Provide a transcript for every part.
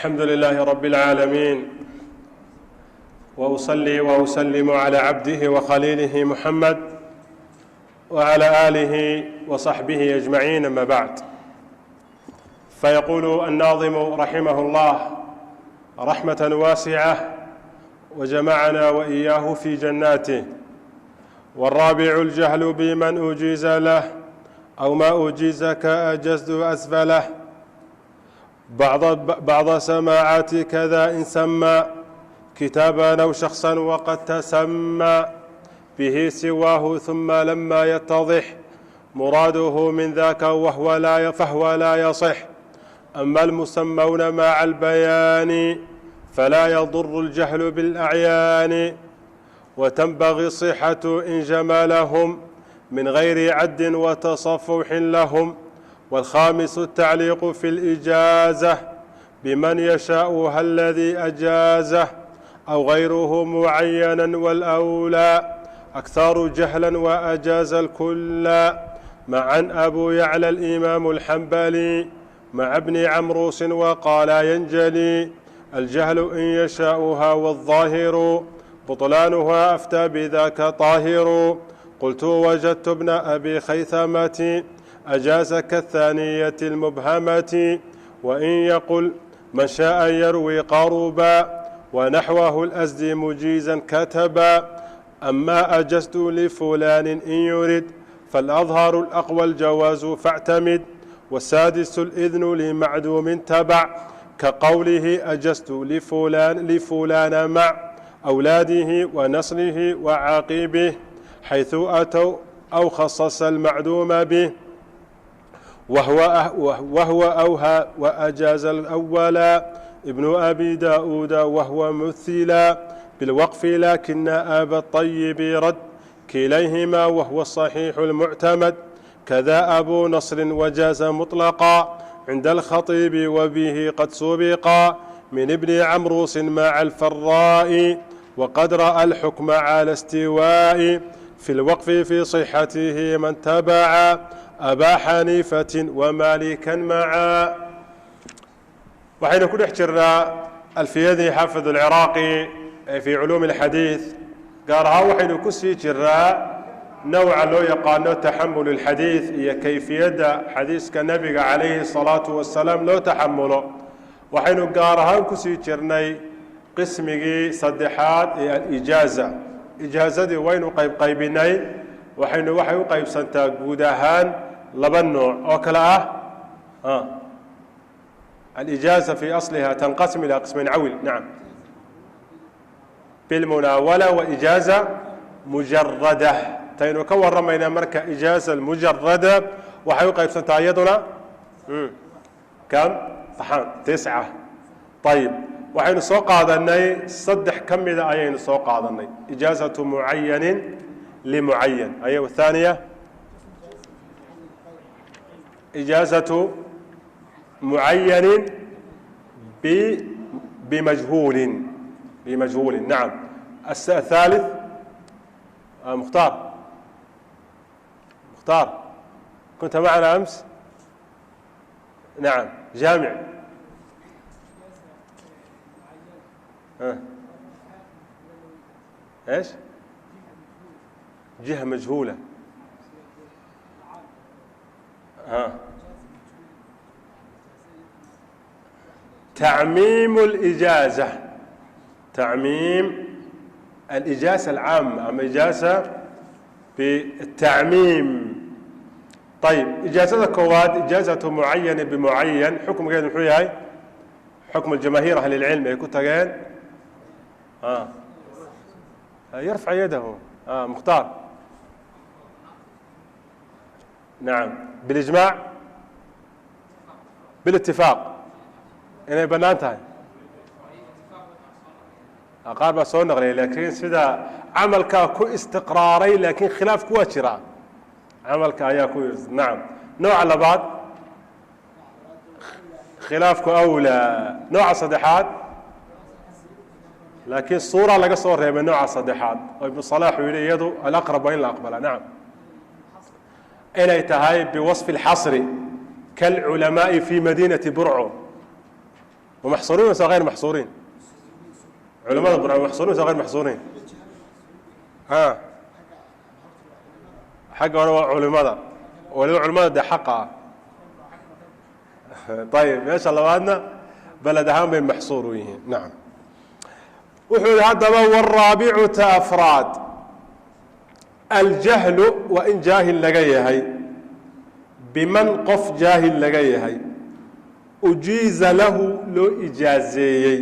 الحمد لله رب العالمين، وأصلي وأسلم على عبده وخليله محمد وعلى آله وصحبه أجمعين، أما بعد، فيقول الناظم رحمه الله رحمة واسعة وجمعنا وإياه في جناته: والرابع الجهل بمن أجيز له أو ما أجيز كأجزت أسفله، بعض سماعات كذا إن سمى كتابا أو شخصا وقد تسمى به سواه، ثم لما يتضح مراده من ذاك وهو لا فهو لا يصح. أما المسمون مع البيان فلا يضر الجهل بالأعيان، وتنبغي الصحة إن جمالهم من غير عد وتصفح لهم. والخامس التعليق في الإجازة بمن يشاؤها الذي أجازه أو غيره معينا، والأولى أكثر جهلا وأجاز الكل، معا أبو يعلى الإمام الحنبلي مع ابن عمروس وقال ينجلي الجهل إن يشاؤها والظاهر بطلانها أفتى بذاك طاهر. قلت وجدت ابن أبي خيثمة أجاز كالثانية المبهمة، وإن يقل من شاء يروي قربا ونحوه الأزدي مجيزا كتبا. أما أجزت لفلان إن يرد فالأظهر الأقوى الجواز فاعتمد. والسادس الإذن لمعدوم تبع كقوله أجزت لفلان مع أولاده ونسله وعاقبه حيث أتوا أو خصص المعدوم به، وهو أوهى وأجاز الأول ابن أبي داود وهو مثلا بالوقف، لكن أبا الطيب رد كليهما وهو الصحيح المعتمد. كذا أبو نصر وجاز مطلقا عند الخطيب وبه قد سبقا من ابن عمروس مع الفراء، وقد رأى الحكم على استواء في الوقف في صحته من تبع أبا حنيفة ومالكا معا. waxaynu ku dhex jirnaa alfiyadii xaafid alciraaqi ee fii culuumi alxadiid, gaar ahaan waxaynu ku sii jirnaa nowca loo yaqaano taxamul alxadiid iyo kayfiyadda xadiiska nebiga calayhi الsalaatu wasalaam loo taxamulo. Waxaynu gaar ahaan kusii jirnay qismigii saddexaad ee alijaaza. Ijaazadii waynu qaybqaybinay, waxay u qaybsantaa guud ahaan laba nooc oo kale ah. الإجازة في أصلها تنقسم إلى قسمين عول، نعم، بالمناولة وإجازة مجردة. Taynu ka warramayna marka إجازة المجردة waxay u qaybsantaa iyaduna kam saxaan? Tisca. طيب, waxaynu soo qaadanay saddex ka mida ayaynu soo qaadanay: إجازة معين لمعين أي الثانية إجازة معين بمجهول، نعم. الثالث، مختار، مختار كنت معنا أمس، نعم، جامع. ايش جهة مجهولة؟ ها، تعميم الإجازة، تعميم الإجازة العامة أم إجازة بالتعميم. طيب، إجازة كواد إجازة معين بمعين حكم غير محوي، هاي حكم الجماهير أهل العلم يكون تقال آه. يرفع يده مختار، نعم، بالإجماع، بالاتفاق inay bannaan tahay. Qaar baa soo naqliyay, laakiin sida camalkaa ku istiqraaray, laakiin khilaafku waa jiraa, camalka ayaa ku, nacam. Nooca labaad khilaafku awlaa. Nooca saddexaad laakiin suura laga soo reebay, nooca saddexaad oo ibnu salaax uu yidhi iyadu alaqrab waa in la aqbala, nacam, inay tahay biwasfi اlxasri kalculamaa'i fi madiinati Burco. Maxsuuriin mise غير maxsuuriin? Culamada Burco maxsuuriin mise غير maxsuuriin? Xagga hore waa culimada, waliba culimada dee xaqa ah. Ayib, meesha labaadna beled ahaan bay maxsuur u yihiin. Nacam, wuxuu yihi haddaba: wاraabicu, ta afraad, aljahlu, waa in jaahil laga yahay, biman, qof jaahil laga yahay, ujiiza lahu, loo ijaazeeyey,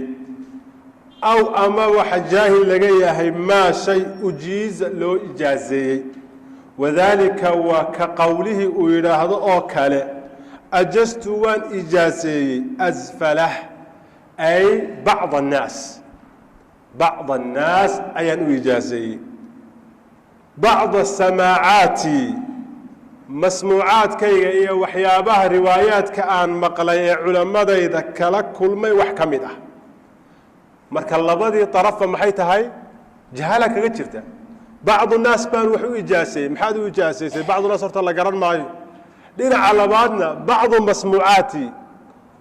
aw ama waxa jaahil laga yahay maa shay ujiiza, loo ijaazeeyey. Wadaalika waa ka qowlihii uu yidhaahdo oo kale: ajaztu, waan ijaazeeyey, asfalah, ay bacd annaas, bacd annaas ayaan u ijaazeeyey, bacda samaacaati, masmuucaadkayga iyo waxyaabaha riwaayaadka aan maqlay ee culammadayda kala kulmay wax ka mid ah. Marka labadii darafba maxay tahay? Jahaala kaga jirta. Bacdu naas baan wax u ijaaseeyey. Maxaad u ijaasaysay? Bacdu naas horta la garan maayo. Dhinaca labaadna, bacdu masmuucaati,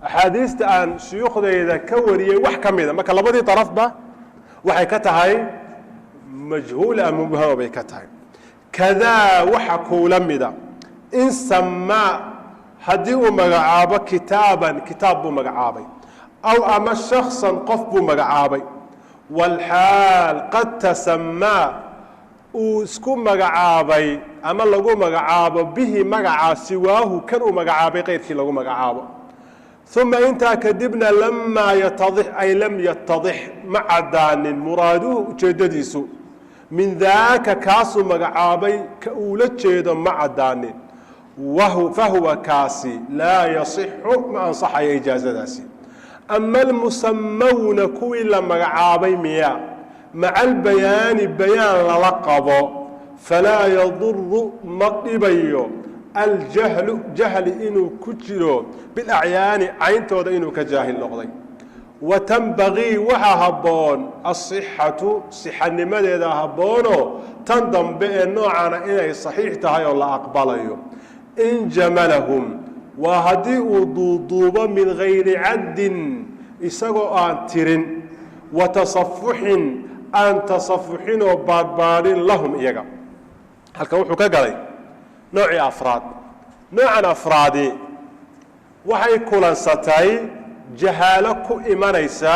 axaadiista aan shuyuukhdayda ka wariyey wax ka mida. Marka labadii darafba waxay ka tahay majhuul ama mubhama bay ka tahay. Kadaa, waxa kuula mida, in samaa, haddii uu magacaabo, kitaaban, kitaab buu magacaabay, aw ama shaksan, qof buu magacaabay, walxaal qad tasamaa, uu isku magacaabay ama lagu magacaabo, bihi, magacaa, siwaahu, kan uu magacaabay keyrkii lagu magacaabo. Uma, intaa kadibna, lamaa yatadix, ay lam yatadix, ma cadaanin, muraaduhu, ujeeddadiisu, min daaka, kaasuu magacaabay ka uula jeedo ma cadaanin, fahuwa, kaasi, laa yasixu, ma ansaxayo ijaazadaasi. Ama almusamawna, kuwii la magacaabay miya, maca albayaani, bayaan lala qabo, falaa yaduru, ma dhibayo, aljahlu, jahli inuu ku jiro, bilacyaani, cayntooda inuu ka jaahil noqday. Wa tanbagii, waxaa habboon, asixatu, sixanimadeeda habboono, tan dambe ee noocana inay saxiix tahay oo la aqbalayo. In jamalahum, waa haddii uu duuduubo, min gayri caddin, isagoo aan tirin, wa tasafuxin, aan tasafuxinoo baadhbaadhin, lahum, iyaga. Halkan wuxuu ka galay noocii afraad. Noocan afraadi waxay kulansatay jahaalo ku imanaysa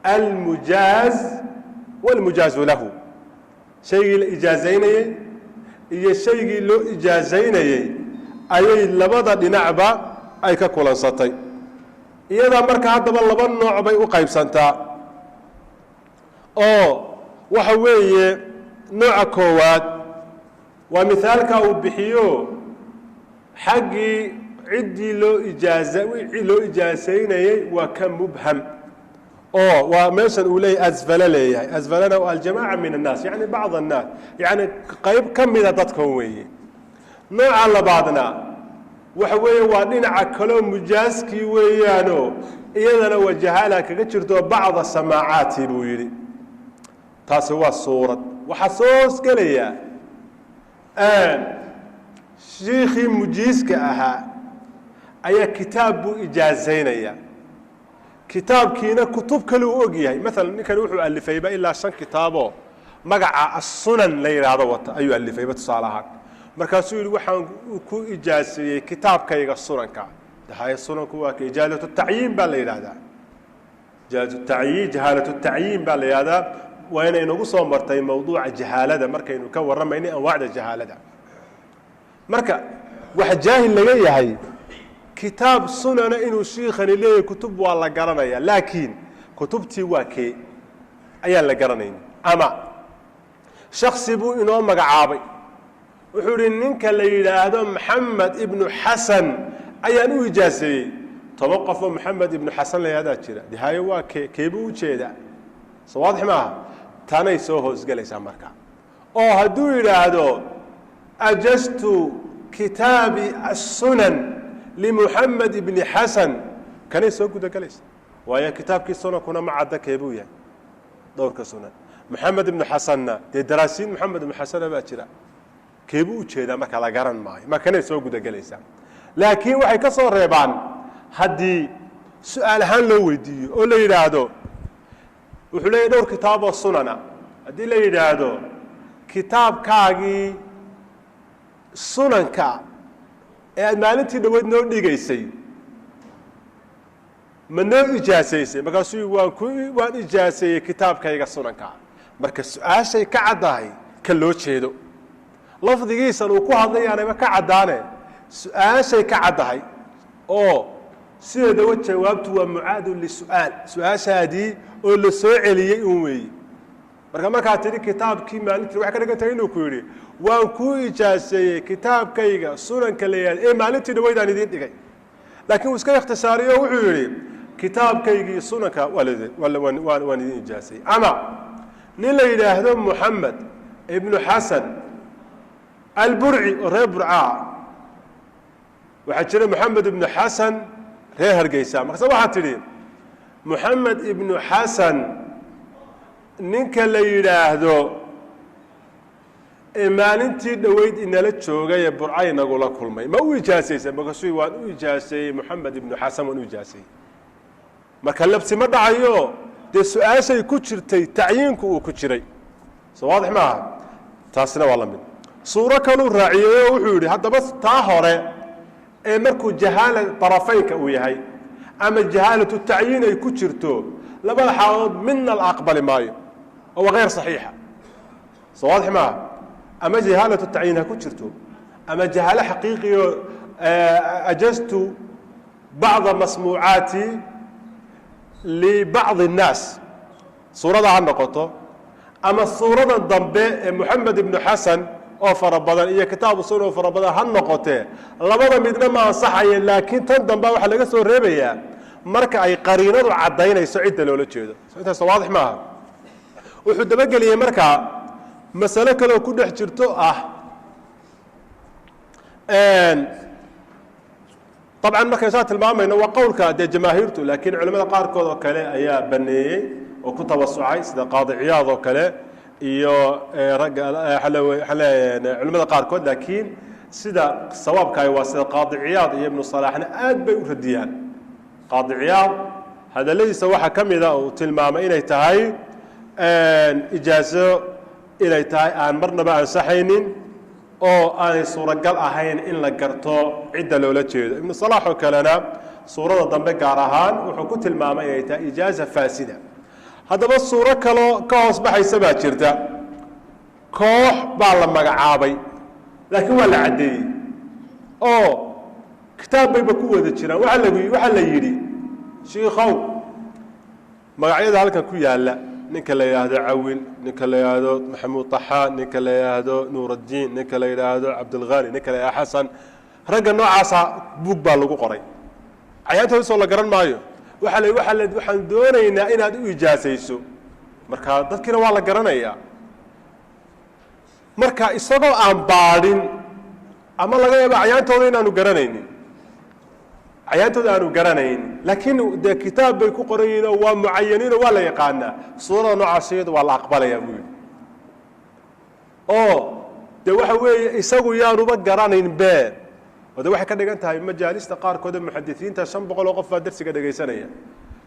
almujaaz walmujaazu lahu, shaygii la ijaazaynayey iyo shaygii loo ijaazaynayey ayay labada dhinacba ay ka kulansatay. Iyadaa marka haddaba laba nooc bay u qaybsantaa, oo waxa weeye nooca koowaad waa mithaalka uu bixiyo xaggii ciddii loo ijaasaynayey waa ka mubham, oo waa meeshan uu leeyahay asfale leeyahay. Asfalena waa aljamaaca min annaas, yani bacd annaas, yani qayb ka mida dadkan weeye. Nooca labaadna waxa weeye waa dhinaca kaloo mujaaskii weeyaano, iyadana waa jahaala kaga jirto, bacda samaacaati buu yidhi. Taasi waa suurad. Waxaa soo hoosgelaya shiikhii mujiiska ahaa ayaa kitaab buu ijaazaynaya, kitaabkiina kutub kale uu og yahay. Maalan, ninkani wuxuu alifayba ilaa shan kitaaboo magaca asunan la yidhaahdo wata ayuu alifayba, tusaale ahaan. Markaasuu yidhi: waxaan ku ijaaseeyey kitaabkayga sunanka. Dahaye, sunanku waa ka ijaazatu tacyiin baa la yidhaahdaa, ijaazatu tacyiin, jahaalatu tacyiin baa la yidhahdaa. Waa inay nagu soo martay mawduuca jahaalada markaynu ka warramaynay anwaacda jahaalada. Marka waxa jaahil laga yahay kitaab sunana inuu shiikhani leeyahay. Kutub waa la garanaya, laakiin kutubtii waa kee ayaan la garanayn. Ama shaksi buu inoo magacaabay, wuxuu idhi: ninka la yidhaahdo Maxamed ibnu Xasan ayaan u ijaaseeyey. 10 qof oo Maxamed ibnu Xasan la yidhahdaa jira. Dihaayo, waa kee? Keebuu u jeedaa? Soo waadix maaha? Tanay soo hoosgelaysaa marka, oo hadduu yidhaahdo: ajaztu kitaabi الsunan limuxamed ibni Xasan, kanay soo gudagelaysa, waayo kitaabkii sunankuna ma cadda keebuu yahay dhowrka sunan. Maxamed ibnu Xasanna dee daraasiin Maxamed ibnu Xasana baa jira, keebuu u jeedaa marka la garan maayo. Ma kanay soo gudagelaysaa. Laakiin waxay ka soo reebaan haddii Su-aal ahaan loo weydiiyo oo la yidhaahdo, wuxuu leeyahy dhowr kitaab oo sunana, haddii la yidhaahdo kitaabkaagii sunanka ee aad maalintii dhaweyd noo dhigaysay ma noo ijaasaysay? Markaasuu waan ijaaseeyey kitaabkayga sunanka. Marka su-aashay ka caddahay ka loo jeedo, lafdigiisan uu ku hadlayaanaba ka caddaane, su-aashay ka caddahay oo sideedaba jawaabtu waa mucaadun lisu'aal, su-aashaadii oo la soo celiyey un weeye. Marka markaad tidhi kitaabkii maalintii, waxay ka dhigan tahay inuu ku yidhi waan kuu ijaaseeyey kitaabkayga sunanka la yihahdo ee maalintii dhaweydaan idiin dhigay. Laakiin uu iska ikhtisaariyo, wuxuu yidhi kitaabkaygii sunanka waan idin ijaaseeyey. Ama nin la yidhaahdo Moxamed Ibnu Xasan Alburci oo reer Burcaa, waxaa jira Moxamed Ibnu Xasan reer Hargeysa. Markaase waxaad tidhi Moxamed Ibnu Xasan ninka la yidhaahdo ee maalintii dhoweyd inala joogay ee Burca inagula kulmay ma u ijaasaysa? Markaasuu waan u ijaaseeyey, Moxamed Ibnu Xasan waan u ijaaseeyey. Marka labsi ma dhacayo, dee su-aashay ku jirtay tacyiinku uu ku jiray. Soo waadix maaha? Taasina waa la mid. Suuro kaluu raaciyey oo wuxuu yidhi haddaba taa hore ee markuu jahaala طarafeynka uu yahay ama jahaalatu tacyiin ay ku jirto, labada xaaladood midna la aqbali maayo oo waa غayr صaxiixa. Soo waadix maaha? Ama jahaalatu tacyiin ha ku jirto ama jahaalo xaqiiqiyo, ajaztu bacda masmuucaati libacdi الnaas suurada ha noqoto, ama suurada dambe ee Moxamed Ibnu Xasan oo fara badan iyo kitaabu sunna oo fara badan ha noqotee, labada midna ma ansaxaya. Laakiin tan dambe waxaa laga soo reebayaa marka ay qariinadu caddaynayso cidda loola jeedo. Intaas waadix maaha? Wuxuu dabageliyey markaa masalo kaleoo ku dhex jirto ah. Dabcan markaynu saa tilmaamayno waa qowlka dee jamaahiirtu, laakiin culamada qaarkood oo kale ayaa baneeyey oo ku tawasucay, sida Qaadi Ciyaad oo kale iyo ragga culamada qaarkood. Laakiin sida sawaabkaah waa sida Qaadi Ciyaad iyo Ibnu Salaaxna aad bay u radiyaan. Qaadi Ciyaad hadalladiisa waxaa ka mida uu tilmaamay inay tahay ijaazo inay tahay aan marnaba ansaxaynin oo aanay suuragal ahayn in la garto cidda loola jeedo. Ibnu Salaax oo kalena suurada dambe gaar ahaan wuxuu ku tilmaamay inay tahay ijaaza faasida. Haddaba suuro kaloo ka hoos baxaysa baa jirta. Koox baa la magacaabay, laakiin waa la caddeeyey oo kitaab bayba ku wada jiraan. Waxaa la yidhi shiikow, magacyada halkan ku yaalla, ninka la yidhaahdo Cawil, ninka la yidhaahdo Maxamuud Taxaan, ninka la yidhaahdo Nuuraddiin, ninka la yidhaahdo Cabdilghani, ninka la yidhahdo Xasan, ragga noocaasa buug baa lagu qoray, cayaantooda soo la garan maayo. Waxaa la waa la waxaan doonaynaa inaad u ijaasayso. Marka dadkiina waa la garanayaa. Marka isagoo aan baadhin ama laga yaabo cayaantooda inaanu garanaynin, cayaantooda aanu garanayn, laakiin dee kitaab bay ku qoran yihiin oo waa mucayaniin oo waa la yaqaanaa, suurada noocaas iyada waa la aqbalayaa buu yidhi. Oo dee waxa weeye isagu yaanuba garanayn be, oo de waxay ka dhigan tahay majaalista qaarkood ee muxadisiinta 500 oo qof baa darsiga dhegaysanaya.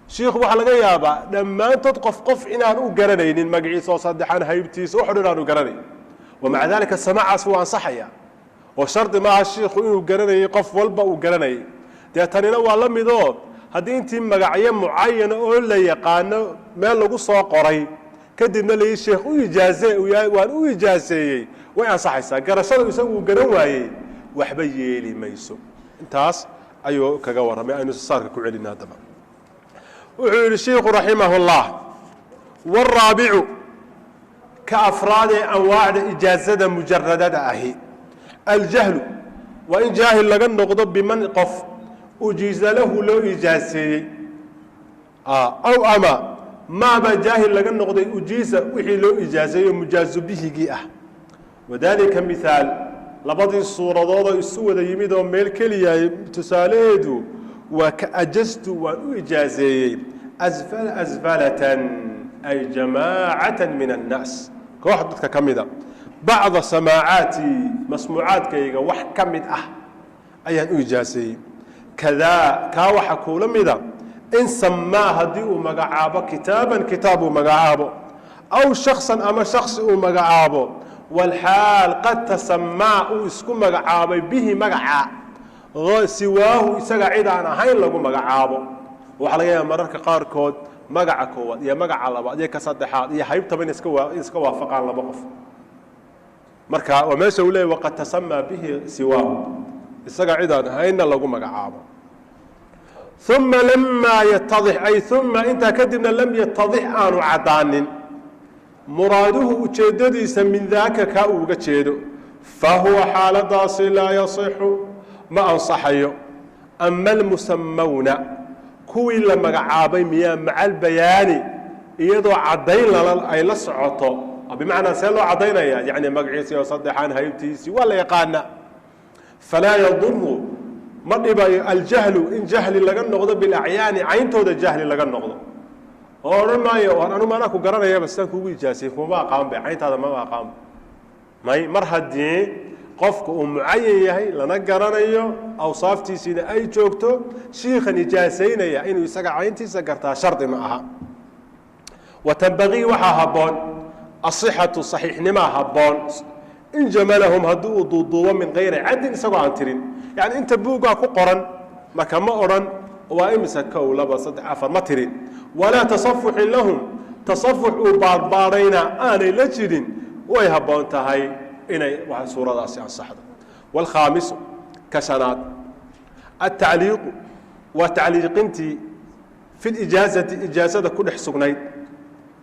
Shiikhu waxaa laga yaabaa dhammaantood qof qof inaan u garanaynin, magaciisa oo saddexan, haybtiisa, waxo dhan aanu garanayn. Wamaca dalika samaacaas wuu ansaxaya oo shardi maaha shiikhu inuu garanayay qof walba uu garanayay. Dee tanina waa la midoo, haddii intii magacyo mucayana oo la yaqaano meel lagu soo qoray, kadibna layi sheekh u ijaaze, waan u ijaaseeyey, way ansaxaysaa. Garashada isagu uu garan waayey waxba yeeli mayso. Intaas ayuu kaga warramay. Aynu saarka ku celina. Haddaba wuxuu yidhi shiikhu raximah اllah: wاraabicu, ka afraad ee anwaacda ijaazada mujaradada ahi, aljahlu, waa in jaahil laga noqdo biman qof ujiiza lahu loo ijaaseeyey, aw ama maabaa jaahil laga noqday ujiiza wixii loo ijaaseeyo mujaazu bihigii ah. Wadalika mihaal, labadii suuradoodoo isu wada yimid oo meel keliya tusaalaheedu waa ka ajastu, waan u ijaazeeyey, asfalatan ay jamaacata min annaas, koox dadka ka mida, bacda samaacaati, masmuucaadkayga wax ka mid ah ayaan u ijaaseeyey. Kadaa kaa waxaa kuula mida In samaa haddii uu magacaabo kitaaban, kitaab uu magacaabo, aw shaksan ama shaksi uu magacaabo, walxaal qad tasamaa uu isku magacaabay bihi magaca siwaahu, isaga cid aan ahayn lagu magacaabo. Waxaa laga yaaba mararka qaarkood magaca koowaad iyo magaca labaad iyo ka saddexaad iyo haybtaba in iska waafaqaan laba qof. Marka waa meesha uu leeyay waqad tasamaa bihi siwaahu, isaga cid aan ahaynna lagu magacaabo. Uma lamaa yatadix, ay uma intaa kadibna lam yatadix aanu caddaanin muraaduhu ujeeddadiisa min daaka kaa uu uga jeedo, fahuwa xaaladaasi laa yasixu, ma ansaxayo. Ama almusamawna, kuwii la magacaabay miyaa, maca albayaani, iyadoo caddayn lala ay la socoto. Bimacnaa see loo caddaynaya? Yacni magaciisii oo saddexaan, haybtiisii waa la yaqaana. Falaa yaduru, ma dhibayo, aljahlu, in jahli laga noqdo, bilacyaani, cayntooda jahli laga noqdo, oo odhan maayo anu maanaa ku garanayaba, sidaan kugu ijaasay kuma aqaanba, cayntaada mama aqaanba. May, mar haddii qofka uu mucayan yahay, lana garanayo, awsaaftiisiina ay joogto, shiikhan ijaasaynaya inuu isaga cayntiisa gartaa shardi ma aha. Wa tanbagii, waxaa habboon, asixatu, saxiixnimaa habboon, in jamalahum haddii uu duuduubo, min kayri caddin, isagoo aan tirin. Yani inta buuggaa ku qoran marka ma odhan waa imisa, kow, laba, saddex, afar, ma tirin. Walaa tasafuxin lahum, tasafux uu baadhbaadhayna aanay la jirin, way habboon tahay inay suuradaasi ansaxdo. Waalkhaamisu, ka shanaad, altacliiqu, waa tacliiqintii fi lijaazati, ijaazada ku dhex sugnayd,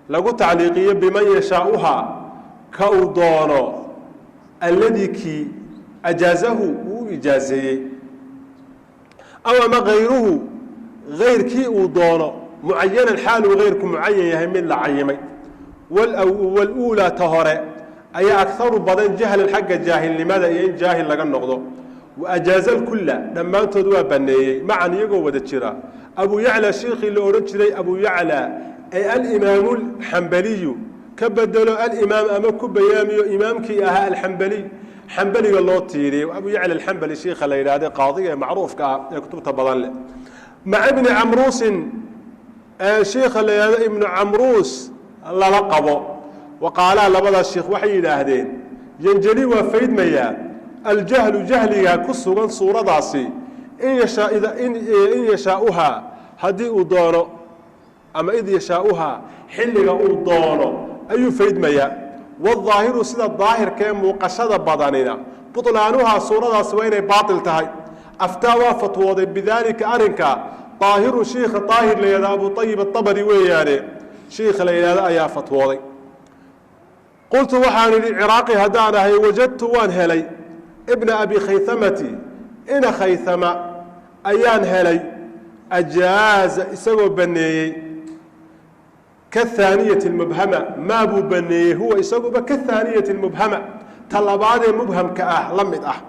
lagu tacliiqiyo biman yashaauhaa, ka uu doono, alladii kii ajaazahu uu u ijaazeeyey, aw ama kayruhu, kayrkii uu doono, mucayanan xaaluu kayrku mucayan yahay, mid la cayimay. Waluulaa, ta hore ayaa akaru badan jahlan, xagga jaahilnimada iyo in jaahil laga noqdo. Waajaaza lkulla, dhammaantood waa baneeyey, macan, iyagoo wada jira, Abu Yacla, shiikhii la odhan jiray Abu Yacla ee alimaamu alxambaliyu, ka bedelo alimaam ama ku bayaamiyo imaamkii ahaa alxambaliy, xambaliga loo tiiriyey, Abu Yacla Alxambali shiikha la yidhahday, qaadiga ee macruufka ah ee kutubta badan leh, maca Ibni Camruusin, shiikha la yidhahdo Ibnu Camruus lala qabo. Waqaalaa, labadaas shiikh waxay yidhaahdeen: yanjeli, waa faydmayaa, aljahlu, jahliga ku sugan suuradaasi, in yashaauhaa, haddii uu doono, ama id yashaauhaa, xilliga uu doono ayuu faydmayaa. Waالظaahiru, sida daahirka ee muuqashada badanina, buطlaanuhaa, suuradaasi waa inay baail tahay. Aftaa, waa fatwooday, bidaalika, arrinka, daahiru, shiikha daahir la yihahdo, Abu Ayib aabari weeyaane, shiikha la yidhahdo ayaa fatwooday. Qultu, waxaan idhi, Ciraaqi haddaan ahay, wajadtu, waan helay, Ibna Abi Khayhamati, ina Khayhama ayaan helay, ajaaza, isagoo baneeyey, kahaaniyati mubhama, maa buu baneeyey, huwa isaguba kahaaniyati mubhama, ta labaadee mubhamka ah la mid ah.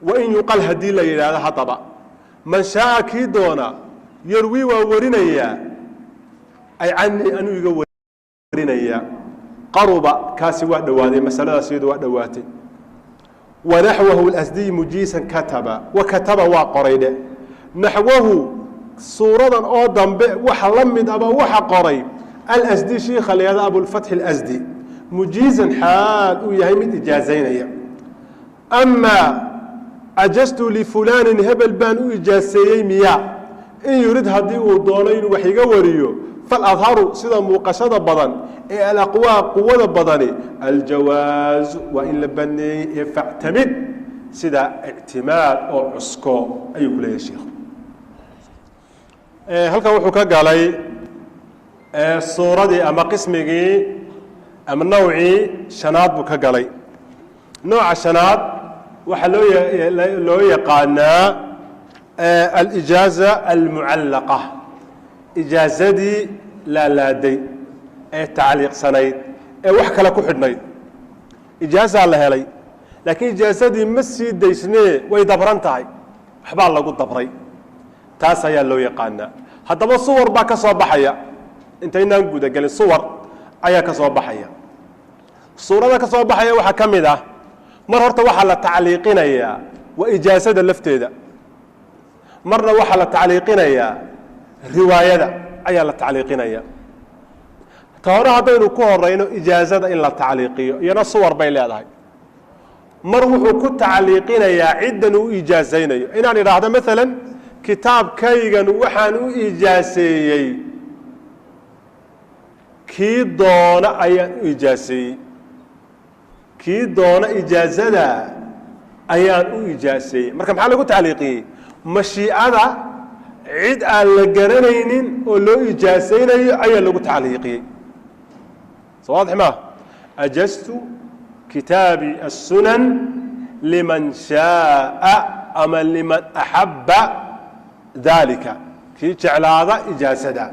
Wain yuqal, haddii la yidhaahdo haddaba, man shaaa, kii doona, yarwii, waa warinayaa, ay canii, anuu iga warinayaa, qaruba, kaasi waa dhowaaday, masaladaas iyadu waa dhowaatay. Wanaxwahu alasdiy mujiisan kataba, wa kataba, waa qoray dhe, naxwahu, suuradan oo dambe waxa la mid aba waxa qoray alasdi, shiikha la yihahdo Abulfatxi Alasdi, mujiizan, xaal uu yahay mid ijaazaynaya. Amaa ajastu lifulaanin, hebel baan u ijaaseeyey miya, in yurid, haddii uu doono inuu wax iga wariyo, faladharu, sida muuqashada badan ee alaqwaa, quwada badani, aljawaazu, waa in la baneeyey ee factamid, sida ictimaad oo cusko, ayuu ku leeyahay sheikhu. Halkan wuxuu ka galay suuradii ama qismigii ama nawcii shanaad buu ka galay. Nooca shanaad waxaa loo yaqaanaa alijaaza almucallaqa, ijaazadii laalaaday ee tacliiqsanayd ee wax kale ku xidhnayd. Ijaazaa la helay, laakiin ijaazadii ma sii daysnee, way dabran tahay, waxbaa lagu dabray, taas ayaa loo yaqaanaa. Haddaba suwar baa ka soo baxaya. Intaynaan gudagelin, suwar ayaa ka soo baxaya. Suurada ka soo baxaya waxaa ka mid ah, mar horta waxaa la tacliiqinayaa waa ijaasada lafteeda, marna waxaa la tacliiqinayaa Riwaayada ayaa la tacliiqinaya. Ta hore haddaynu ku horeyno, ijaazada in la tacliiqiyo, iyana suwar bay leedahay. Mar wuxuu ku tacliiqinayaa ciddan uu ijaazaynayo. Inaan idhaahdo maalan, kitaabkaygan waxaan u ijaaseeyey kii doona ayaan u ijaaseeyey, kii doona ijaazada ayaan u ijaaseeyey. Marka maxaa lagu tacliiqiyey? Mashiicada cid aan la garanaynin oo loo ijaasaynayo ayaa lagu tacliiqiyey. So waadix maa? Ajaztu kitaabi الsunan liman shaaa ama liman axabba dalika, kii jeclaada ijaasada.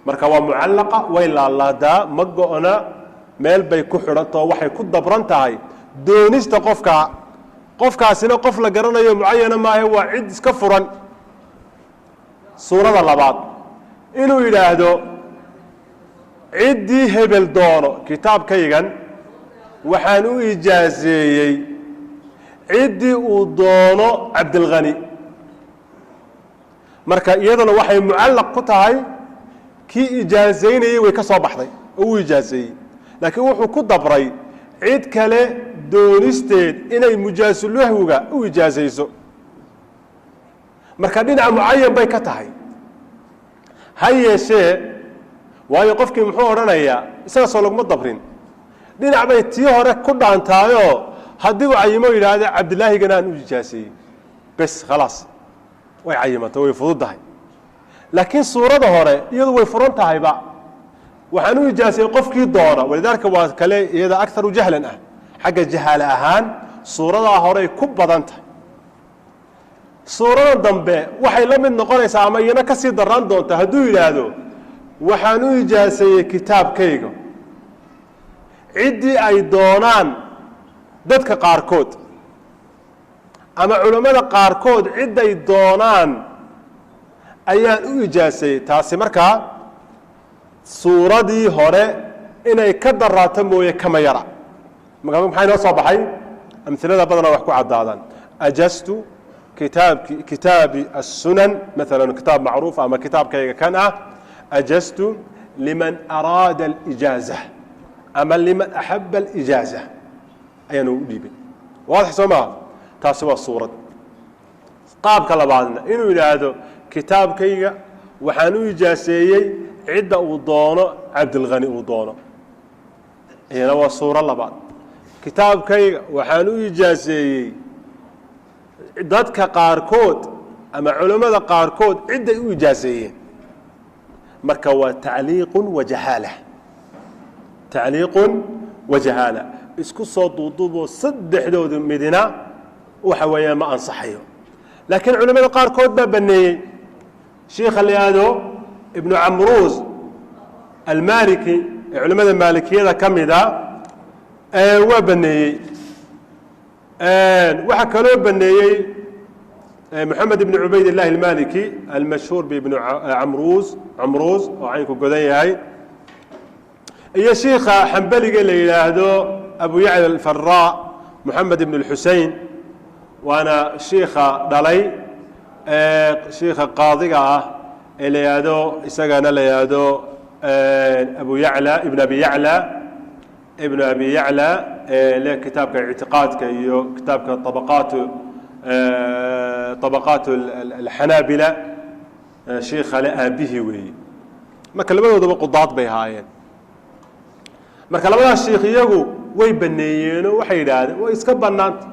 Marka waa mucallaqa, way laalaadaa, ma go'na, meel bay ku xidhantao waxay ku dabran tahay doonista qofka. Qofkaasina qof la garanayo mucayana maahe, waa cid iska furan. Suurada labaad, inuu yidhaahdo ciddii hebel doono, kitaabkaygan waxaan u ijaaseeyey ciddii uu doono Cabdilkhani. Marka iyaduna waxay mucallaq ku tahay kii ijaazaynayey, way ka soo baxday oo uu ijaazeeyey, laakiin wuxuu ku dabray cid kale doonisteed inay mujaasulahwiga u ijaazayso. Marka dhinaca mucayan bay ka tahay. Ha yeeshee, waayo qofkii muxuu odhanayaa? Isaga soo laguma dabrin. Dhinac bay tii hore ku dhaantaayoo haddii uu cayimo, yidhaahda Cabdilaahigana aan u ijaaseeyey, bes, khalaas, way cayimantay, way fududdahay. Laakiin suurada hore iyadu way furan tahayba, waxaan u ijaasayey qofkii doona. Walidaalika waa kale iyada akaru jahlan ah, xagga jahaale ahaan suuradaa horey ku badan tahay. Suurada dambe waxay la mid noqonaysaa ama iyana ka sii daraan doonta hadduu yidhaahdo waxaan u ijaaseeyey kitaabkayga ciddii ay doonaan dadka qaarkood ama culammada qaarkood, cidday doonaan ayaan u ijaaseeyey. Taasi markaa suuradii hore inay ka daraato mooye kama yara. Maxaa inoo soo baxay? Amhilada badanaa wax ku caddaadaan. Ajaztu kitaabki kitaabi الsunan maala, kitaab macruuf ama kitaabkayga kan ah, ajaztu liman araada اlijaaza ama liman axaba اlijaaza ayaan ugu dhiibay. Waadix soo maha? Taasi waa suurad. Qaabka labaadna, inuu yidhaahdo kitaabkayga waxaan u ijaaseeyey cidda uu doono Cabdilkhani uu doono, iyana waa suuro labaad. Kitaabkayga waxaan u ijaaseeyey dadka qaarkood ama culammada qaarkood cidday u ijaaseeyeen. Marka waa tacliiqun wa jahaala, tacliiqun wa jahaala. Isku soo duuduuboo saddexdoodu midina waxa weeyaan ma ansaxayo. Laakiin culimmada qaarkood baa baneeyey. Shiikha la yihahdo Ibnu Camruus Almaliki ee culimmada maalikiyada ka mida waa baneeyey. Waxaa kaloo baneeyey Moxamed ibn Cubayd illahi Almaliki, almashhuur bibn Camruus, Camruus oo caynku godan yahay, iyo shiikha xambeliga la yidhaahdo Abu Yacla Alfaraa, Moxamed ibn اlxusein, waana shiikha dhalay shiikha qaadiga ah ee la yidhaahdo, isagana la yidhaahdo Abu Yacla, Ibn Abi Yacla, Ibn Abi Yacla, le kitaabka ictiqaadka iyo kitaabka طabaqaat alxanaabila, shiikha le aabihii weeye. Marka labadoodaba qudaad bay ahaayeen. Marka labadaas shiikh iyagu way baneeyeenoo waxay yidhaahdeen way iska bannaanta.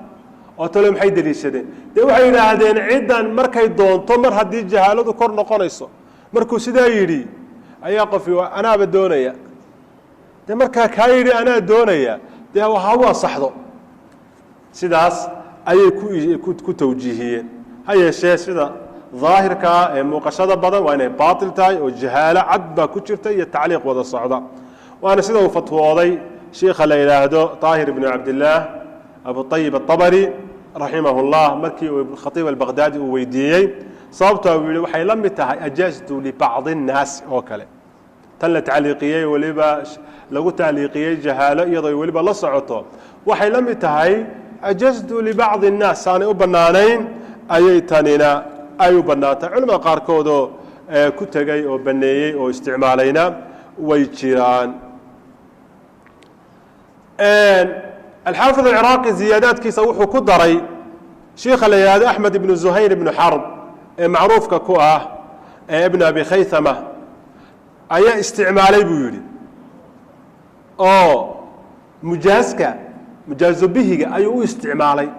Oo tale maxay deliishadeen? Dee waxay yidhaahdeen ciddan markay doonto, mar haddii jahaaladu kor noqonayso. Markuu sidaa yidhi ayaa qofi anaaba doonaya. Dee markaa kaa yidhi anaa doonaya, dee ha u ansaxdo. Sidaas ayay ku tawjiihiyeen. Ha yeeshee, sida daahirkaa ee muuqashada badan waa inay baatil tahay oo jahaalo cad baa ku jirta iyo tacliiq wada socda. Waana sida uu fatwooday shiikha la yidhaahdo طaahir ibnu Cabdillaah Abuطayib aلطabari raximah اllah, markii uu Khatiib Albaqdaadi uu weydiiyey sababta uu yihi waxay la mid tahay ajaztu libacdi الnaas oo kale. Tan la tacliiqiyey, weliba lagu tacliiqiyey jahaalo iyadoo weliba la socoto, waxay la mid tahay ajaztu libacdi الnaas. Aanay u bannaanayn ayay tanina ay u bannaantahay. Culamada qaarkoodoo ku tegey oo baneeyey oo isticmaalayna way jiraan. Alxaafid alciraaqi ziyaadaadkiisa wuxuu ku daray shiikha la yihahdo Axmed ibnu Zuhayr ibnu Xarb ee macruufka ku ah ee Ibn Abi Khaythama ayaa isticmaalay buu yidhi, oo mujaaska mujaazo bihiga ayuu u isticmaalay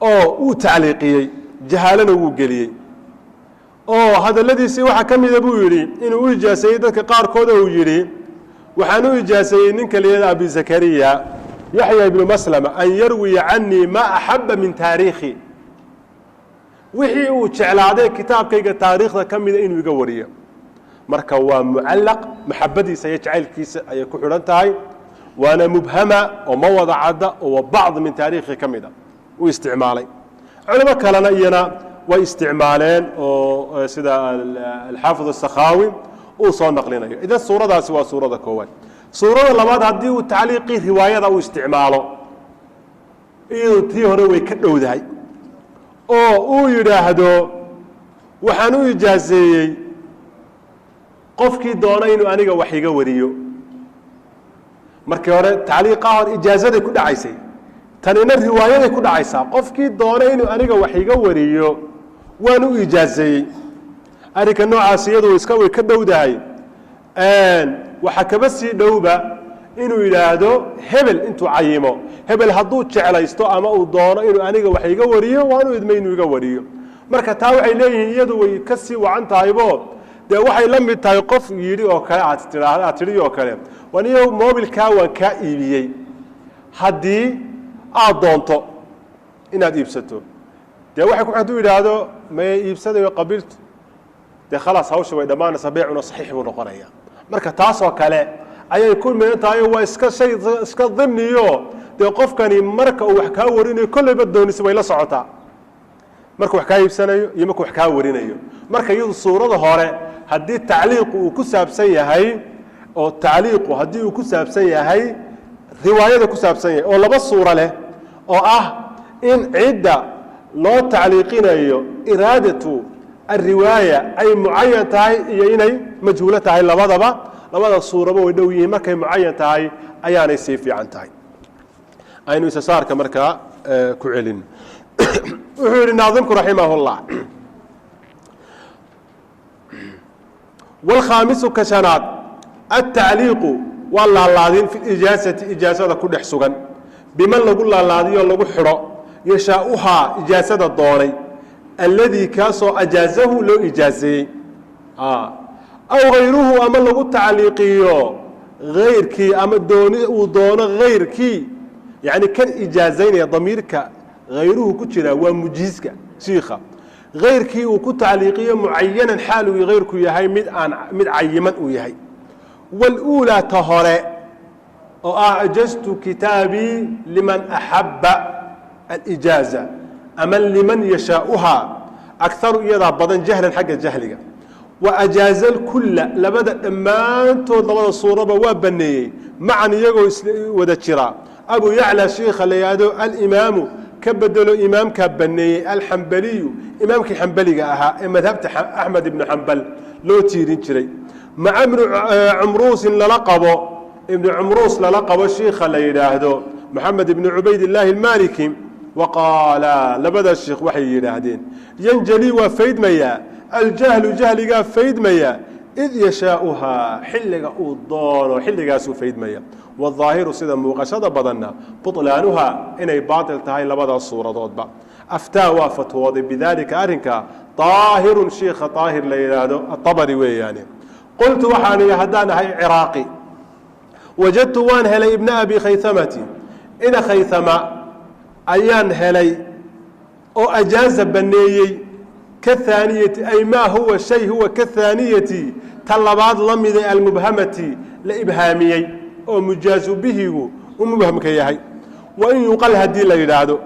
oo uu tacliiqiyey, jahaalana wuu geliyey, oo hadalladiisii waxaa ka mida buu yidhi inuu u ijaaseeyey dadka qaarkood oo uu yidhi: "Waxaan u ijaaseeyey ninka la yihahdo Abi Zakariya Yaxya ibnu Maslama an yarwiya canii maa axaba min taariikhi", wixii uu jeclaaday kitaabkayga taariikhda ka mida inuu iga wariyo. Marka waa mucallaq, maxabadiisa iyo jacaylkiisa ayay ku xidhan tahay, waana mubhama oo ma wada cadda, oo waa bacd min taariikhi ka mida uu isticmaalay. Culimo kalena iyana way isticmaaleen, oo sida Alxaafid Asakhaawi uu soo naqlinayo. Idan suuradaasi waa suurada koowaad. Suurada labaad, haddii uu tacliiqii riwaayada uu isticmaalo, iyadu tii hore way ka dhowdahay, oo uu yidhaahdo: "Waxaan u ijaaseeyey qofkii doona inuu aniga wax iga wariyo." Markii hore tacliiqaa hore ijaazaday ku dhacaysay, tanina riwaayaday ku dhacaysaa. Qofkii doona inuu aniga wax iga wariyo waan u ijaazeeyey. Arrinka noocaas iyadu iska way ka dhowdahay. Waxaa kaba sii dhowba inuu yidhaahdo hebel, intuu cayimo: "Hebel hadduu jeclaysto ama uu doono inuu aniga wax iga wariyo, waanu idmay inuu iga wariyo." Marka taa waxay leeyihiin iyadu way ka sii wacan tahaybo. Dee waxay la mid tahay qof yidhi oo kale, aad tiraa, aad tidhi oo kale: "Waniyo mobilkaa waan kaa iibiyey haddii aad doonto inaad iibsato." Dee waxay ku hadduu yidhaahdo: "Maye, iibsadayo, qabiltu", dee khalaas, hawsha way dhammaanaysaa, beecuna saxiix buu noqonaya. Marka taasoo kale ayay ku midan tahay. Waa iska shay iska dimniyo. Dee qofkani marka uu wax kaa warinayo, kolleyba doonisi way la socotaa, markuu wax kaa iibsanayo iyo markuu wax kaa warinayo. Marka iyadu suurada hore, haddii tacliiqu uu ku saabsan yahay, oo tacliiqu haddii uu ku saabsan yahay riwaayada ku saabsan yahay, oo laba suuro leh, oo ah in cidda loo tacliiqinayo iraadatu alriwaaya ay mucayan tahay iyo inay majhuulo tahay, labadaba, labada suuraba way dhow yihiin. Markay mucayan tahay ayaanay sii fiican tahay. Aynu isasaarka markaa ku celin. Wuxuu yihi naadimku raximah اllah: wاlkhaamisu, ka shanaad, altacliiqu waa laalaadin fi ijaasati, ijaasada ku dhex sugan, biman lagu laalaadiyo, lagu xidho, yashaauhaa, ijaasada doonay, alladii kaasoo ajaazahu loo ijaazeeyey, aw hayruhu, ama lagu tacliiqiyo hayrkii, ama dooni uu doono hayrkii, yacni kan ijaazaynaya. Damiirka hayruhu ku jira waa mujiizka, shiikha hayrkii uu ku tacliiqiyo, mucayanan xaal uu hayrku yahay mid aan mid cayiman uu yahay. Waluulaa, ta hore oo ah "ajaztu kitaabii liman axabba alijaaza" ama "liman yashaauhaa", akaru, iyadaa badan, jahlan, xagga jahliga. Wa ajaaza alkulla, labada dhammaantood, labada suuraba waa baneeyey, macan, iyagoo iswada jira, Abu Yacla shiikha la yihahdo alimaamu, ka bedelo imaamkaa baneeyey, alxambaliyu, imaamkii xambaliga ahaa ee madhabta Axmed ibnu Xambal loo tiirin jiray, maca Ibnu Cumruusin lala qabo, Ibnu Cumruus lala qabo, shiikha la yidhaahdo Moxamed ibnu Cubaydillaahi almaliki. Wa qaala, labada shiikh waxay yidhaahdeen: yanjali, waa faydmayaa, aljahlu, jahligaa faydmaya, id yashaauhaa, xilliga uu doono, xilligaasuu faydmaya. Waaahiru, sida muuqashada badanna, buطlaanuha, inay baatil tahay labadaas suuradoodba. Aftaa, waa fatwooday, bidaalika, arrinka, aahirun, shiikha aahir la yidhaahdo aabari weeyaane. Qultu, waxaan idhi haddaan ahay Ciraaqi: wajadtu, waan helay, Ibna Abi Khayhamati, ina Khayhama ayaan helay, oo ajaaza, baneeyey, kahaaniyati, ay maa huwa shay huwa kahaaniyati, ta labaad la mida, almubhamati, la ibhaamiyey, oo mujaazu bihigu u mubhamka yahay. Wain yuqal, haddii la yidhaahdo: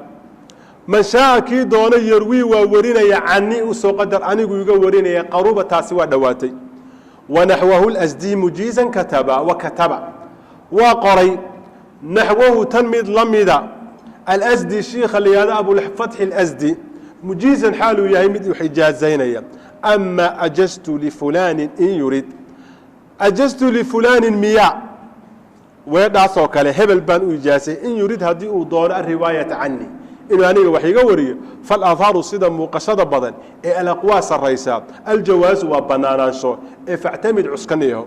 "Man shaaa, kii doona, yarwii, waa warinaya, canii, usoo qadar, anigu iga warinaya", qaruba, taasi waa dhowaatay. Wanaxwahu lasdi mujiizan kataba, wa kataba, waa qoray, naxwahu, tan mid la mida, alasdi, shiikha la yihahdo Abulfatxi alasdi, mujiizan xaaluu yahay mid wax ijaazaynaya. Ama ajaztu lifulaanin in yurid, ajaztu lifulaanin miya, weedhaasoo kale, hebel baan u ijaasay, in yurid, haddii uu doono, alriwaayata cani, inuu aniga wax iga wariyo, faladharu, sida muuqashada badan ee alaqwaa sarraysa, aljawaazu, waa bannaanaansho ee factamid, cuskaniyaho.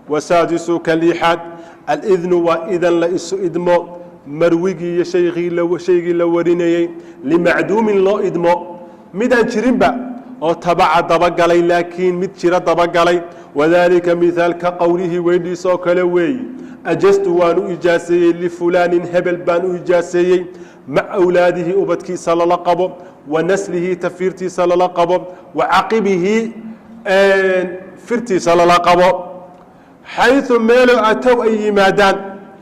Wasaadisu, ka lixaad, alidnu, waa idan la isu idmo marwigii iyo shaygii la warinayey, limacduumin loo idmo, midaan jirinba oo tabaca dabagalay, laakiin mid jira dabagalay. Wadaalika mihaalka qowlihii, weydhiisa oo kale weeyi: ajastu, waan u ijaaseeyey, lifulaanin, hebel baan u ijaaseeyey, maca awlaadihi, ubadkiisa lala qabo, wa naslihi, tafiirtiisa lala qabo, wa caqibihi, firtiisa lala qabo, xayثu meelo atow, ay yimaadaan,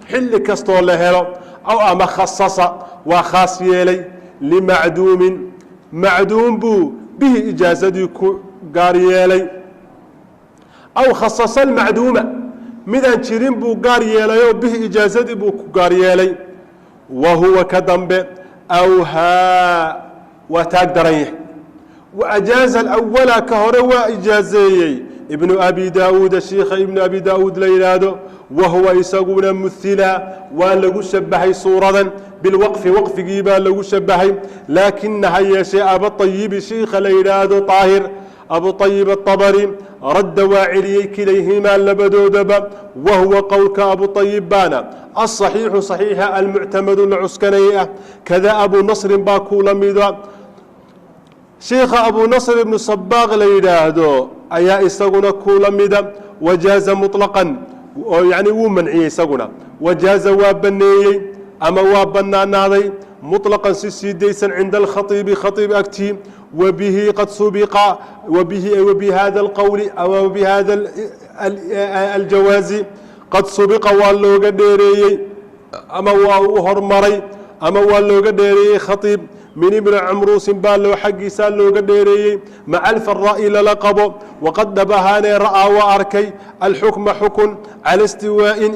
xilli kastoo la helo. Aw ama khasasa, waa khaas yeelay, limacduumin, macduum buu bihi, ijaazadii ku gaar yeelay. Aw khasasa almacduuma, midaan jirin buu gaar yeelayoo bihi, ijaazadii buu ku gaar yeelay. Wa huwa ka dambe awhaa, waa taag daran yahay. Wa ajaaza alawala, ka hore waa ijaazeeyey Ibnu Abi Daauuda, shiikha Ibnu Abi Daauud la yidhaahdo. Wa huwa isaguna muhila, waa lagu shabahay suuradan bilwaqfi, waqfigii baa lagu shabahay. Laakina, ha yeeshee, Abaayibi, shiikha la yidhaahdo Aahir, Abuayib aabari, radda, waa celiyey, kilayhimaa, labadoodaba. Wa huwa qowlka Abuayib baana aلصaxiixu, صaxiixa almuctamadu, la cuskanayay ah. Kada Abu Nasrin baa kula mida. Shiikha Abu Nasr Ibnu Sabaaq la yidhaahdo ayaa isaguna kula mida. Wajaaza muطlaqan, oo yani wuu manciyey isaguna. Wajaaza, waa baneeyey ama waa banaanaaday, muطlaqan, si sii daysan, cinda alkhaiibi, khaiib agtii. Wabihi qad subiqa, wabihi, wabihada alqowli ama wabihada aljawaazi, qad subiqa, waa looga dheereeyey ama waa u hormaray ama waa looga dheereeyey khaiib min Ibni Camruusin baa loo xaggiisaa looga dheereeyey, maca alfaraa'i lala qabo. Waqad, dhab ahaanee, ra'aa, waa arkay, alxukma, xukun, cala istiwaa'in,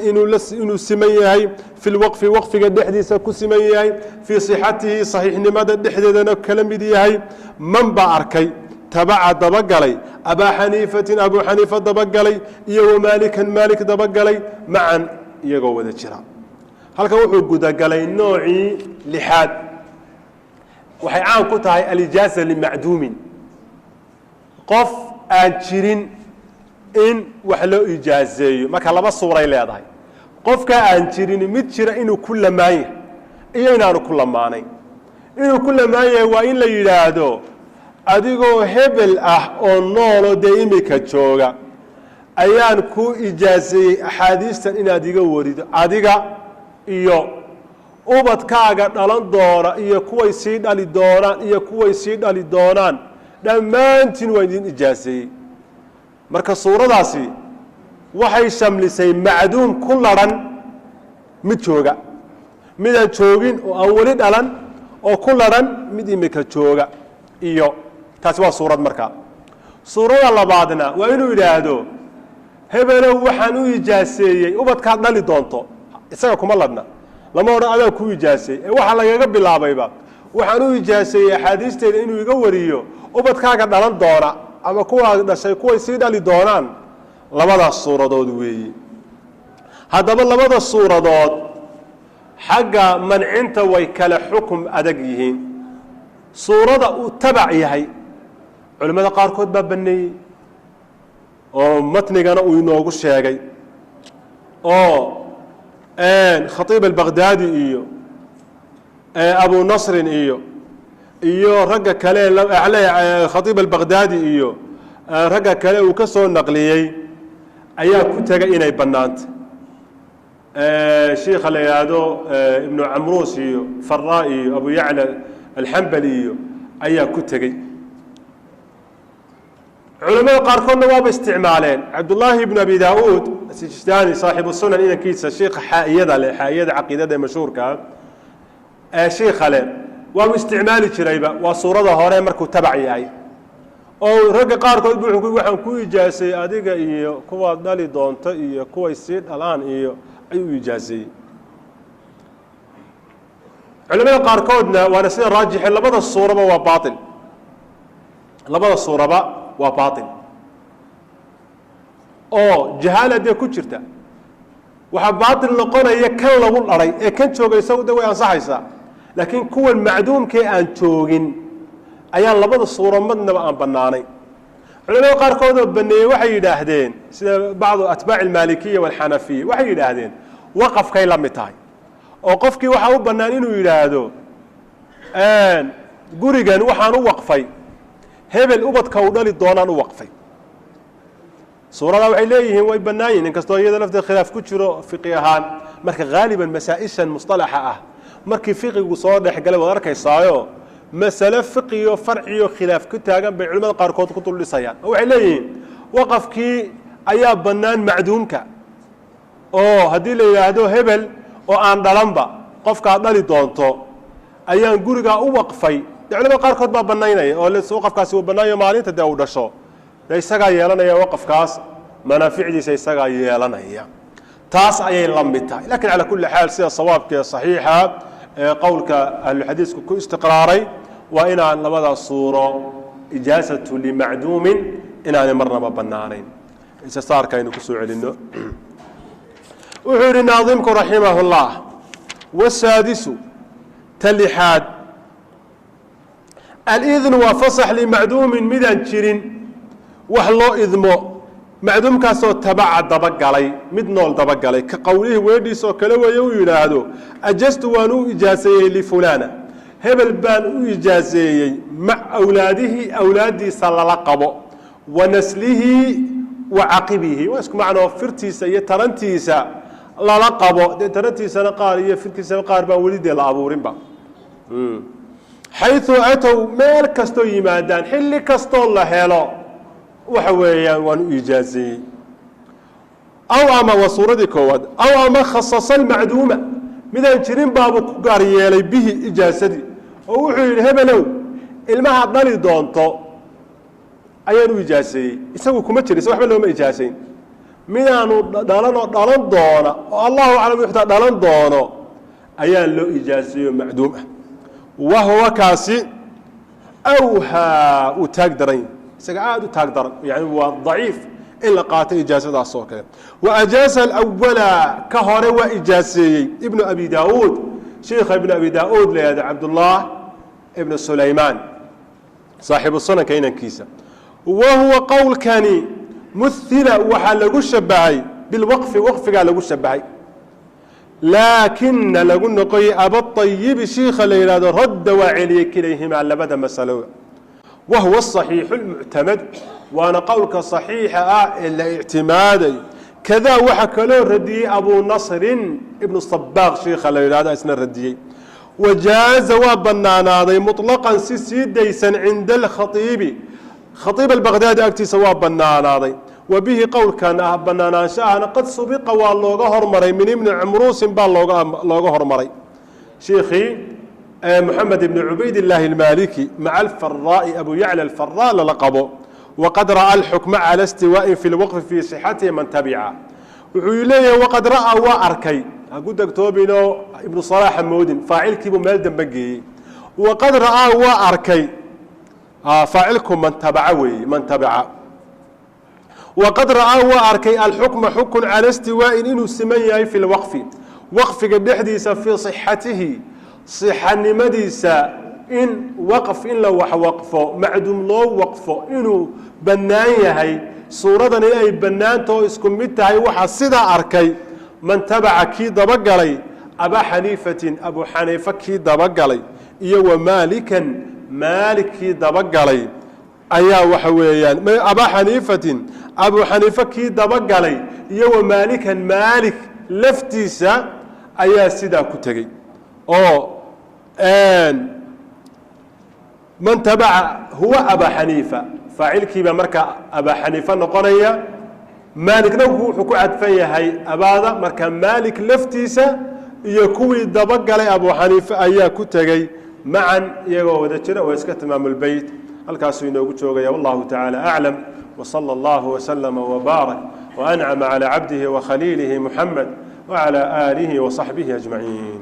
inuu siman yahay, fi lwaqfi, waqfiga dhexdiisa ku siman yahay, fii sixatihi, saxiixnimada dhexdeedana kala mid yahay. Man baa arkay tabaca, dabagalay, Abaa Xaniifatin, Abuu Xaniifa dabagalay, iyo wamaalikan, Maalik dabagalay, macan, iyagoo wada jira. Halkan wuxuu gudagalay noocii lixaad. Waxay caan ku tahay alijaaza limacduumin, qof aan jirin in wax loo ijaazeeyo. Marka laba suuray leedahay: qofka aan jirin mid jira inuu ku lamaan yahay iyo inaanu ku lamaanayn. Inuu ku lamaan yahay waa in la yidhaahdo: adigoo hebel ah oo nooloo dee imika jooga ayaan ku ijaazeeyey axaadiistan inaad iga warido, adiga iyo ubadkaaga dhalan doona iyo kuway sii dhali doonaan iyo kuway sii dhali doonaan, dhammaantiin waan idin ijaazeeyey. Marka suuradaasi waxay shamlisay macduum ku larhan mid jooga, midaan joogin oo aan weli dhalan oo ku larhan mid imika jooga. Iyo taasi waa suurad. Markaa suurada labaadna waa inuu yidhaahdo: hebelow, waxaan u ijaaseeyey ubadkaad dhali doonto. Isaga kuma ladhna, lama odhan adaa ku ijaaseey, ee waxaa lagaga bilaabayba: waxaan u ijaaseeyey axaadiisteeda inuu iga wariyo ubadkaaga dhalan doona ama kuwaa dhashay kuway sii dhali doonaan. Labadaas suuradood weeyi. Haddaba labada suuradood xagga mancinta way kale xukum adag yihiin. Suurada uu tabac yahay, culimmada qaarkood baa baneeyey oo matnigana uu inoogu sheegay, oo Khatiib Albaqdaadi iyo Abu Nasrin iyo ragga kale, Khatiib Albaqdaadi iyo ragga kale uu ka soo naqliyey ayaa ku tegay inay bannaantay. Shiikha la yidhaahdo Ibnu Camruus iyo Faraa iyo Abu Yacla Alxambali iyo ayaa ku tegey. Culamada qaarkoodna waaba isticmaaleen. Cabdullaahi Ibnu Abi Daauud Asijistani, saaxibu sunan, inankiisa, shiikha xaa'iyada leh, xaa'iyada caqiidada ee mashhuurkaa ee shiikha leh, waaba isticmaali jirayba. Waa suurada hore, markuu tabac yahay, oo ragga qaarkood bu wuxuu ku waxaan ku ijaasay adiga iyo kuwaad dhali doonto iyo kuway sii dhalaan iyo ayuu ijaaseeyey. Culamada qaarkoodna, waana sida raajixe, labada suuraba waa baail. Labada suuraba Waa baatil oo jahaala dee ku jirta. Waxaa baatil noqonaya kan lagu dharay ee kan jooga, isagu de way ansaxaysaa, laakiin kuwan macduumkee aan joogin ayaan labada suuro madnaba aan bannaanayn. Culamada qaarkood oo baneeyey waxay yidhaahdeen, sida bacdu atbaaci almaalikiya walxanafiya, waxay yidhaahdeen waqafkay la mid tahay, oo qofkii waxaa u bannaan inuu yidhaahdo: "Gurigan waxaan u waqfay hebel, ubadka uu dhali doonaan u waqfay." Suuradaa waxay leeyihiin way bannaan yihin, inkastoo iyada lafteed khilaaf ku jiro fiqi ahaan. Marka haaliban masaa-ishan musطalaxa ah markii fiqigu soo dhex galay waad arkaysaayo, masale fiqiyo farciyo khilaaf ku taagan bay culimada qaarkood ku dul dhisayaan, oo waxay leeyihiin waqafkii ayaa bannaan macduumka, oo haddii la yidhaahdo hebel oo aan dhalanba, qofkaad dhali doonto ayaan gurigaa u waqfay, dee culamada qaarkood baa bannaynaya oo waqafkaasi uu bannaanyo. Maalinta dee uu dhasho dee isagaa yeelanaya waqafkaas, manaaficdiisa isagaa yeelanaya. Taas ayay la mid tahay. Lakin calaa kulli xaal, sida sawaabka ee saxiixa ee qowlka ahluxadiisku ku istiqraaray waa inaan labada suuro ijaasatu limacduumin inaanay marnaba bannaanayn. Isasaarka aynu kusoo celinno. Wuxuu yidhi naadimku raximah اllah: wasaadisu, ta lixaad, alidnu waa fasax limacduumin, midaan jirin wax loo idmo, macduumkaasoo tabaca dabagalay, mid nool dabagalay, ka qowlihii, weedhiis oo kale weeye uu yidhaahdo: "Ajastu, waan u ijaaseeyey, lifulaana, hebel baan u ijaaseeyey, mac awlaadihi, awlaaddiisa lala qabo, wa naslihi wa caqibihi." Waa isku macnoo, firtiisa iyo tarantiisa lala qabo. Dee tarantiisana qaar iyo firtiisana qaar baan weli dee la abuurinba. Xayu atow, meel kastoo yimaadaan, xilli kastoo la helo, waxa weeyaan waan u ijaazeeyey. Aw ama, waa suuradii koowaad, aw ama khasasa almacduuma, midaan jirin baabuu ku gaar yeelay bihi, ijaasadii, oo wuxuu yidhi: "Hebelow, ilmahaad dhali doonto ayaan u ijaaseeyey." Isagu kuma jira, isa waxba looma ijaasayn. Midaanu dhalanoo dhalan doona oo Allahu aclam wuxutaa dhalan doono ayaa loo ijaaseeyo, macduum ah. Wa huwa kaasi awhaa, uu taag daran yahy, isaga aada u taag daran, yani waa daciif in la qaato ijaasadaas oo kale. Wa ajaaza alawala, ka hore waa ijaaseeyey Ibnu Abi Daauud, sheikha Ibnu Abi Daauud la yihahdo, Cabdullah Ibnu Sulaymaan, saaxiibu sunanka inankiisa. Wa huwa qowlkani muhila, waxaa lagu shabahay bilwaqfi, waqfigaa lagu shabahay. Laakina lagu noqoyey, Abaayibi shiikha la yidhahdo radda, waa celiyey, kilayhimaa, labada masalo. Wa huwa asaxiixu lmuctamad, waana qowlka saxiixa ah ee la ictimaadayo. Kadaa waxaa kaloo radiyey Abu Nasrin Ibnu Sabaaq shiikha la yidhahdo, isna radiyey. Wajaaza, waa banaanaaday, muطlaqan, si sii daysan, cinda alkhaiibi, khaiib albaqdaadi agtiisa waa banaanaaday. Wa bihi, qowlkan ah banaanaanshaahana, qad subiqa, waa looga hormaray, min Ibni Cumruusin baa looga hormaray, shiikhii Moxamed ibni Cubayd illaahi almaliki, maca alfaraa'i, Abu Yacla Alfaraa lala qabo. Waqad ra'aa alxukma cala istiwaa'in fi lwaqfi fii sixatihi man tabica. Wuxuu leeyahay: waqad ra'aa, waa arkay. Ha ku degtoobinoo Ibnu Salaaxa moodin, faacilkiibuu meel dambe geeyey. Waqad ra'aa, waa arkay, faacilku man tabaca weeye, man tabica. Waqad ra'aa, waa arkay, alxukma, xukun, cala istiwaa'in, inuu siman yahay, fi lwaqfi, waqfiga dhexdiisa, fii sixatihi, sixanimadiisa, in waqf, in la waxwaqfo, macduum loo waqfo, inuu bannaan yahay, suuradan inay bannaanta oo isku mid tahay. Waxaa sidaa arkay man tabaca, kii dabagalay, Abaa Xaniifatin, Abu Xaniifa kii dabagalay, iyo wa Maalikan, Maalik kii dabagalay ayaa waxa weeyaan Abaa Xaniifatin, Abu Xaniife kii dabagalay, iyo wa Maalikan, Maalik laftiisa ayaa sidaa ku tegey, oo man tabaca huwa Abaa Xaniifa, faacilkiibaa marka Abaa Xaniifa noqonaya, Maalikna wuxuu ku cadfan yahay abaada. Marka Maalik laftiisa iyo kuwii dabagalay Abu Xaniife ayaa ku tegey macan, iyagoo wada jira. Waa iska tamaamulbeyt, halkaasuu inoogu joogaya. Wallahu tacaala aclam, wsala allahu waslama wbaarak waancama calى cabdihi wakhaliilihi Muxamed wacalى aalihi waصaxbihi ajmaciin.